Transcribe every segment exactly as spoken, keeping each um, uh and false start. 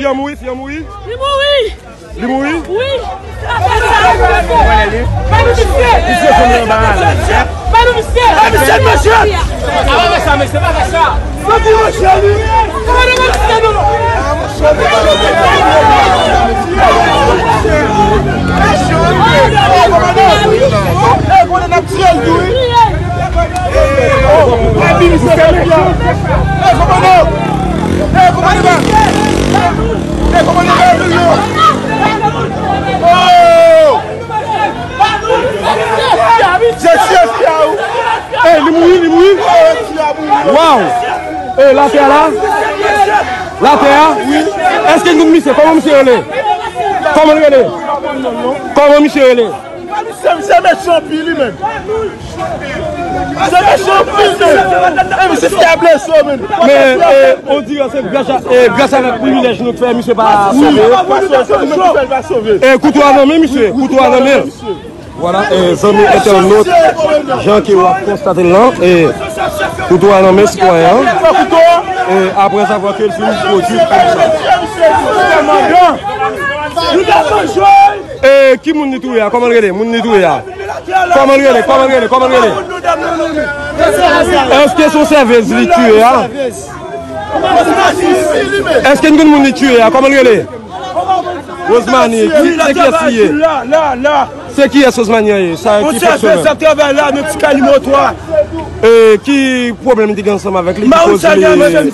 Fi an mouri, fi an mouri. Li mouri. Li mouri? Wi. Ba nou misye. Misye fè mwen anba la. Ba nou misye. Ba misye, mesye. A pa fè sa, mesye, pa fè sa. Mwen di mesye li. Ba nou misye, non. Ey, konnen n ap tiye l tou, wi. Ey, konnen n ap tiye l tou, wi. Ey, konnen n ap tiye l tou, wi. Ey, konnen n ap tiye l tou, wi. Oh! Ey, li mouri, li mouri. Waw! Ey, latè a la? Latè a? Èske nou misye? Kòman misye rele? Kòman l rele? Kòman misye rele? Se, se mechan anpil, wi, menm. Se mechan anpil, menm. E misye fè blese, menm. Men, e, on dirait se gras a, e, gras avèk privilèj nou k fè misye pa sove. Pa sove, pa sove. E, kouto a nan men misye, kouto a nan men. Vwala, e, zanmi entènot, jan ke w ap konstate l lan, e, kouto a nan men sitwayen an. E, apre savwa ke l fin pwodui kòm sa. E, ki moun li touye a? Kòman l rele? Moun li touye a? Kòman l rele? Kòman l rele? Kòman l rele? Èske se yon sèvez li tiye a? Èske n konn moun li tiye a? Kòman l rele? Rosemary, ki, se kiyès li ye? Se kiyès Rosemary an ye? Sa ki fè sou men? E, ki pwoblèm li te gen ansanm avèk li ki koz li?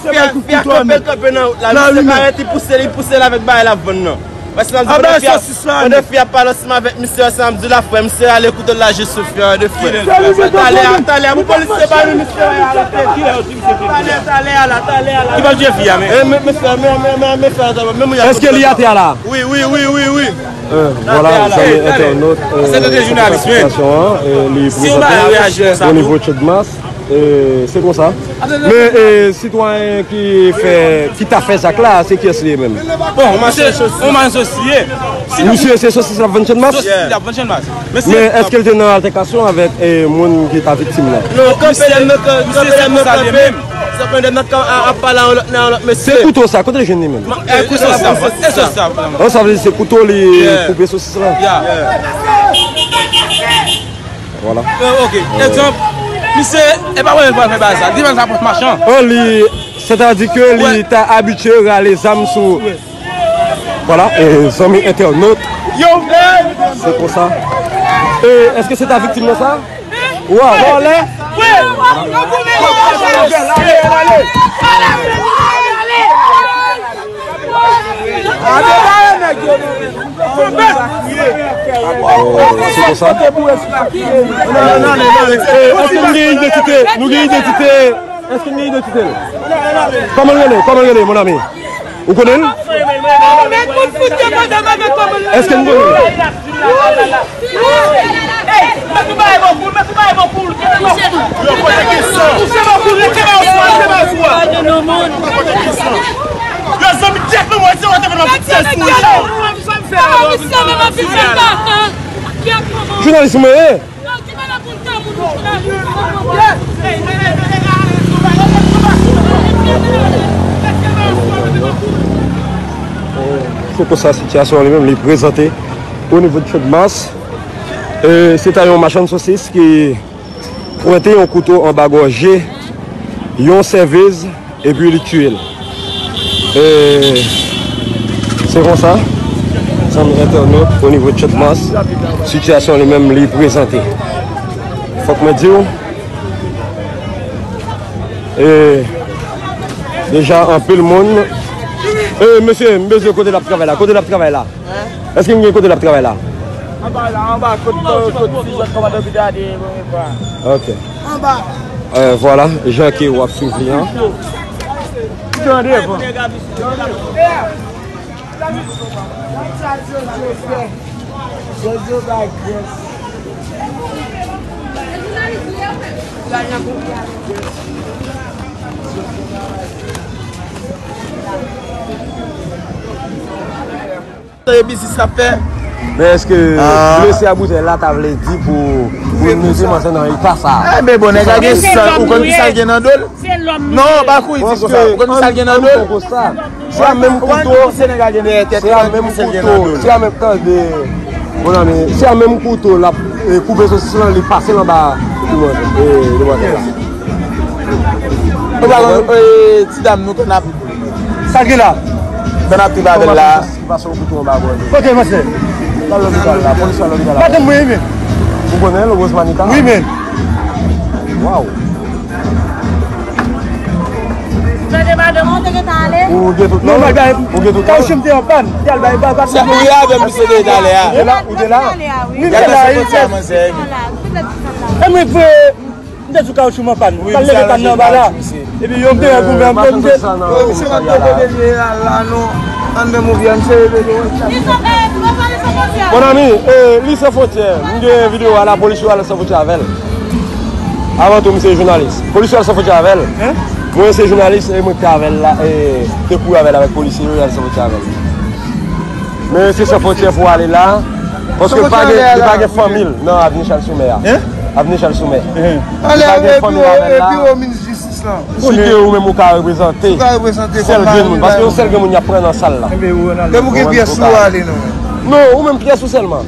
Fi a, fi a kanpe, l kanpe nan wout la, misye parèt, li pouse, li pouse l avèk bagay l ap vann nan. Paske n ap di, pandan fi a, pandan fi a ap pale ansanm avèk misye, ansanm ap di l ap fè, misye rale kouto l la jis sou fi a, de frè. Talè a, talè a, pou polis te ba nou misye, arete. Talè, talè a la, talè a la. Ki pa tchwe fi a, men? E, men, men, men, men, men, men, men, men, men, Èske li atè a la? Wi, wi, wi, wi, wi. E, vwala, zanmi entènot, e, sitiyasyon an, e, li prezante o nivo Channmas. E, se konsa. Men, e, sitwayen ki fè, ki ta fè zak la, se kiyès li ye menm? Bon, misye, yon mann sosis li ye. Misye, se sosis l ap vann Channmas? Sosis li ap vann Channmas. Men èske l te nan altèkasyon avèk, e, moun ki ta viktim nan? Non, kanpe, misye, misye se konsa li ye menm. Sa fè de nèg ap pale a yon lòt, nan yon lòt mesye. Se kouto sa, kote l jwenn li menm? E, kouto sa, e, sosis sa. Oh, sa vle di se kouto li koupe sosis la? Vwala. E, ok. Egzanp, misye, e pa mwen menm k pral fè bagay sa. Li menm sa pwòp machan. Oh, li, sètadi ke li ta abitye rale zam sou. Vwala, e, zanmi entènot. Se konsa. E, èske se ta viktim nan sa? Waw, vòlè. Se konsa. E, èske nou gen idantite? Nou gen idantite? Èske n gen idantite l? Kòman l rele? Kòman l rele, mon ami? Ou konnen l? Èske n konnen l? Jounalis mwen ye. Se konsa sitiyasyon an li menm li prezante o nivo de Channmas. E, se ta yon machann sosis ki pwente yon kouto anba gòje yon sèvez epi li tiye l. E, se konsa, zanmi entènot, o nivo de Channmas, sitiyasyon li menm li prezante. Fòk mwen di w, e, deja anpil moun. E, mesye, m bezwen kote l ap travay la, kote l ap travay la. Èske n gen kote l ap travay la? Anba la, anba, kot, kot, kot ti jwèt kòmandan Pita te premye fwa. Ok. Anba. E, vwala, jan ke w ap swiv li an. Pita devan. Jojo bay grès. Sa e biznis l ap fè. Men èske blese a boutèy la ta vle di pou, pou nou te manse nan eta sa a? E, men bon, nèg la gen san, ou konn ki sa l gen nan do l? Non, pa kouri di konsa. Ou konn sa l gen nan do l? Se a menm kouto. Se a menm kouto. Se a menm, tande. Mon ami, se a menm kouto l ap, e, koupe sosis lan, li pase l anba, e, demoiselle la. Ou pa konn, e, ti dam nou k n ap, sa l gen la? K n ap tripe avè l la. Li pase yon kouto anba bò li. Ok, monchè. L al lopital la, polis la lopital la. Madanm mwen, wi, men. Ou konnen l, Rose Manika? Wi, men. Waw. Tande madanm, ou te gentan ale? Ou gen tout non? Ou gen tout non? Kawchou m te an pàn. Li al bay ba, ba. Ou ye avè m, misye te talè a. Ou te la? Ou te la? Wi, m te la, wi. E mwen vre, m te sou kawchou m an pàn. M al leve pàn nan anba la. Epi yo m te wè goumen m te. Misye pa t konn kote l ye a la non. Ann men mouvè misye revele. Mon ami, e, li san fwontyè. M gen videyo a, lapolis yo al san fwontyè avè l. Avan tou, misye jounalis. Polis yo al san fwontyè avè l. Mwen se jounalis e mwen ki te avè l la, e, te kouri avè l avèk polisye yo, y al san fwontyè avè l. Men se san fwontyè pou ale la. Paske li pa gen, li pa gen fanmi l nan Avni Chal sou Mè a. Avni Chal sou Mè. Li pa gen fanmi l avè l la. Site ou menm ou ka reprezante sèl grenn moun, paske yon sèl grenn moun y ap pran nan sal la. Menm ou gen pyès ou ale non. Non, ou menm pyès ou sèlman.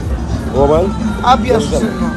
Ou konprann? A pyès ou sèlman.